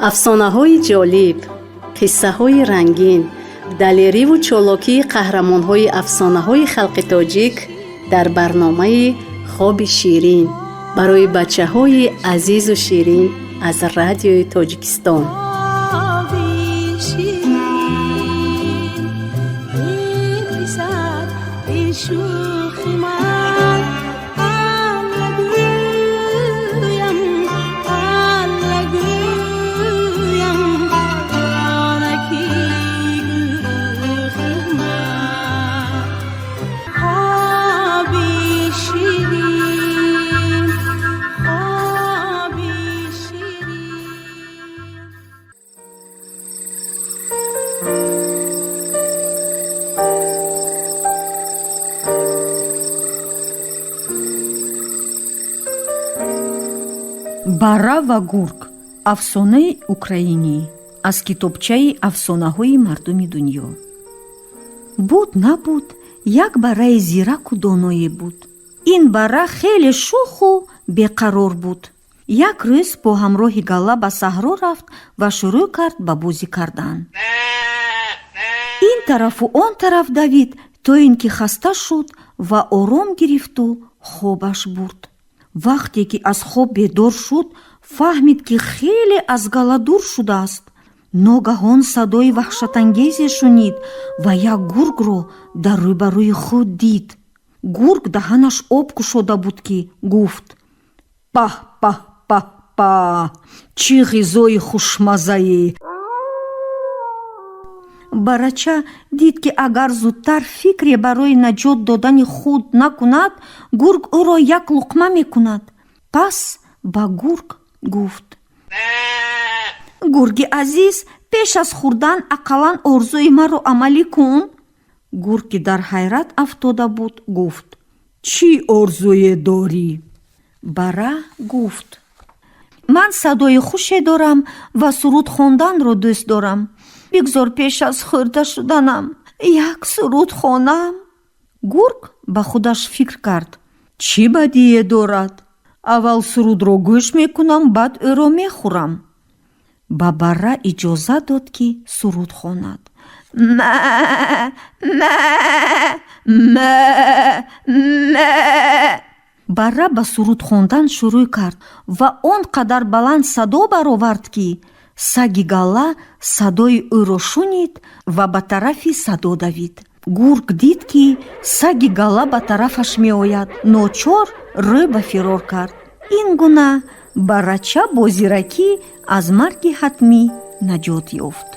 Афсонаҳои ҷолиб, қиссаҳои рангин, далериву чолокии қаҳрамонҳои афсонаҳои халқи тоҷик дар барномаи «Хоби ширин» барои бачаҳои азизу ширин аз Радиои Тоҷикистон. Хоби ширин, эй писар, эй шӯхи ман, Алла гӯям, Алла гӯям, ҷонаки гулрухи ман. Хоби ширин, хоби ширин. Барра ва гург, афсонаи украинӣ аз китобчаи афсонаҳои мардуми дунё. Буд, набуд, як барраи зираку доное буд. Ин барра хеле шӯху беқарор буд. Як рӯз бо ҳамроҳи галла ба саҳро рафт ва шурӯъ кард ба бозӣ кардан. Ин тарафу он тараф давид, то ин ки хаста шуд ва ором гирифту хобаш бурд. Вақте ки аз хоб бедор шуд, фаҳмид, ки хеле аз галла дур шудааст. Ногаҳон садои ваҳшатангезе шунид ва як гургро дар рӯбарӯи худ дид. Гург даҳанаш об кушода буд, ки гуфт: «Паҳ, паҳ, паҳ, паҳ, чӣ ғизои хушмаззае!» Барача дид, ки агар зудтар фикре барои наҷот додани худ накунад, гург ӯро як луқма мекунад. Пас ба гург гуфт: «Гурги азиз, пеш аз хӯрдан ақаллан орзуи маро амалӣ кун». Гург, ки дар ҳайрат афтода буд, гуфт: «Чӣ орзуе дорӣ?» Бара гуфт: «Ман садои хуше дорам ва суруд хонданро дӯст дорам. Бигзор пеш аз хӯрда шуданам як суруд хонам». Гург ба худаш фикр кард: «Чӣ бадие дорад? Аввал сурудро гӯш мекунам, баъд ӯро мехӯрам». Ба барра иҷоза дод, ки суруд хонад: «Мә, мә, мә, мә». Барра ба суруд хондан шурӯъ кард ва он қадар баланд садо баровард, ки саги галла садои ӯро шунид ва ба тарафи садо давид. Гург дид, ки саги галла ба тарафаш меояд, ночор рӯ ба фирор кард. Ин гуна баррача бо зиракӣ аз марги ҳатмӣ наҷот ёфт.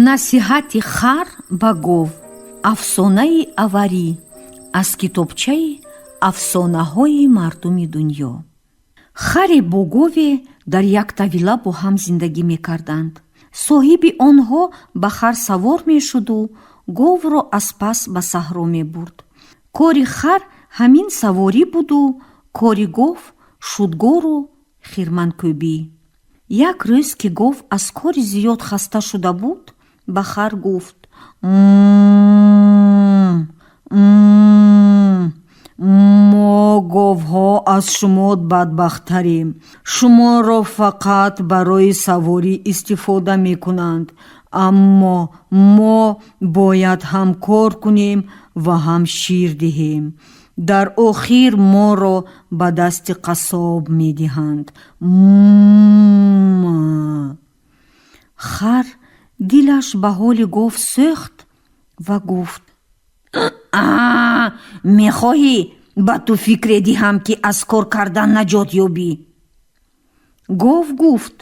Насиҳати хар ба гов, афсонаи аварӣ аз китобчаи афсонаҳои мардуми дунё. Харе бо гове дар як тавила бо ҳам зиндагӣ мекарданд. Соҳиби онҳо ба хар савор мешуду говро аз пас ба саҳро мебурд. Кори хар ҳамин саворӣ буду кори гов шудгору хирманкӯбӣ. Як рӯз, ки гов аз кори зиёд хаста шуда буд, ба хар гуфт: «Мо говҳо аз шумо бадбахттарем. Шуморо фақат барои саворӣ истифода мекунанд, аммо мо бояд ҳам кор кунем ва ҳам шир диҳем. Дар охир моро ба дасти қассоб медиҳанд». Хар дилаш ба ҳоли гов сӯхт ва гуфт: «Мехоҳӣ, ба ту фикре диҳам, ки аз кор кардан наҷот ёбӣ?» Гов гуфт: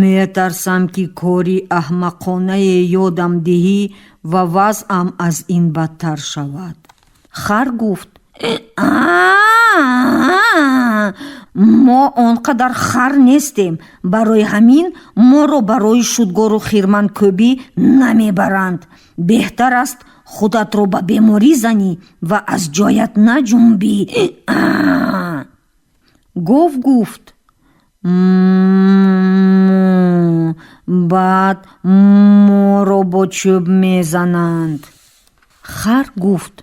«Метарсам, ки кори аҳмақонае ёдам диҳӣ ва вазъам аз ин бадтар шавад». Хар гуфт: «Мо он қадар хар нестем, барои ҳамин моро барои шудгору хирманкӯбӣ намебаранд. Беҳтар аст худатро ба беморӣ занӣ ва аз ҷоят наҷунбӣ». Гов гуфт: Баъд моро бо чӯб мезананд. Хар гуфт: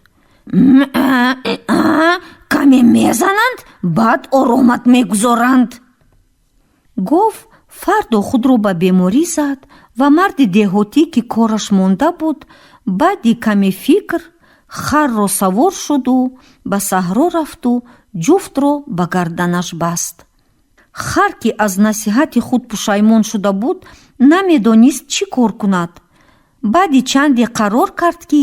Каме мезананд, баъд оромат мегузоранд. Гов фардо худро ба беморӣ зад ва марди деҳотӣ, ки кораш монда буд, баъди каме фикр харро савор шуду ба саҳро рафту ҷуфтро ба гарданаш баст. Хар, ки аз насиҳати худ пушаймон шуда буд, намедонист чӣ кор кунад. Баъди чанде қарор кард, ки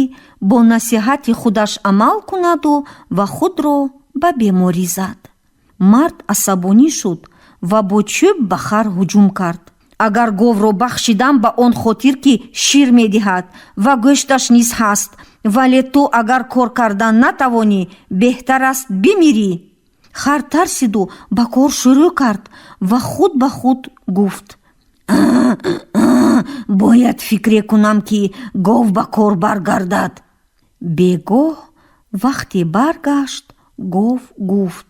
бо насиҳати худаш амал кунаду ва худро ба беморӣ зад. Мард асабонӣ шуд ва бо чӯб ба хар ҳуҷум кард. Агар говро бахшидам ба он хотир, ки шир медиҳад ва гӯшташ низ ҳаст, вале ту агар кор кардан натавонӣ, беҳтар аст бимирӣ. Хар тарсиду ба кор шурӯъ кард ва худ ба худ гуфт: Бояд фикре кунам, ки гов ба кор баргардад. Бегоҳ вақте баргашт, гов гуфт: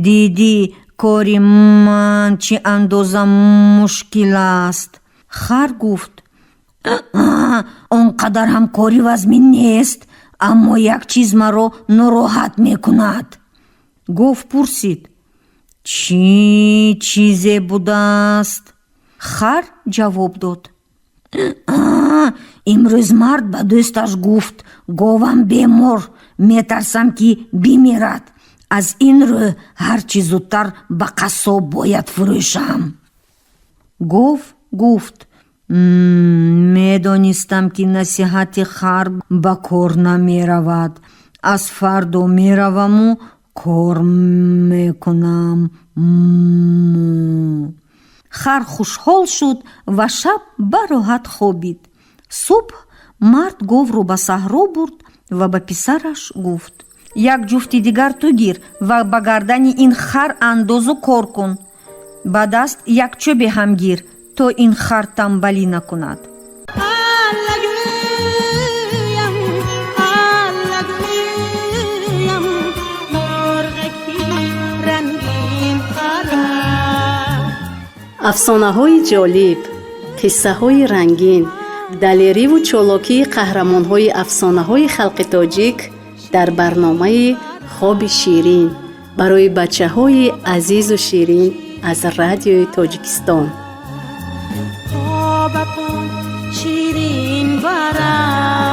Дидӣ, кори ман чӣ андоза мушкил аст? Хар гуфт: Он қадар ҳам кори вазмин нест, аммо як чиз маро нороҳат мекунад. Гов пурсид: Чӣ чизе будааст? Хар ҷавоб дод: Имрӯз мард ба дӯсташ гуфт: говам бемор, метарсам, ки бимирад. Аз ин рӯ ҳарчи зудтар ба қассоб бояд фурӯшам. Гов гуфт: Медонистам, ки насиҳати хар ба кор намеравад. Аз фардо мераваму кор мекунам. Хар хушҳол шуд ва шаб бароҳат хобид. Субҳ мард говро ба саҳро бурд ва ба писараш гуфт: Як ҷуфти дигар ту гир ва ба гардани ин хар андозу кор кун. Ба даст як чӯбе ҳам гир, то ин хар тамбалӣ накунад. Аллагӯям, аллагӯям, мурғаки рангин парад. Афсонаҳои ҷолиб, қиссаҳои рангин, далериву чолокии қаҳрамонҳои афсонаҳои халқи тоҷик дар барномаи «Хоби ширин» барои бачаҳои азизу ширин аз Радиои Тоҷикистон. Хобатон ширин барад.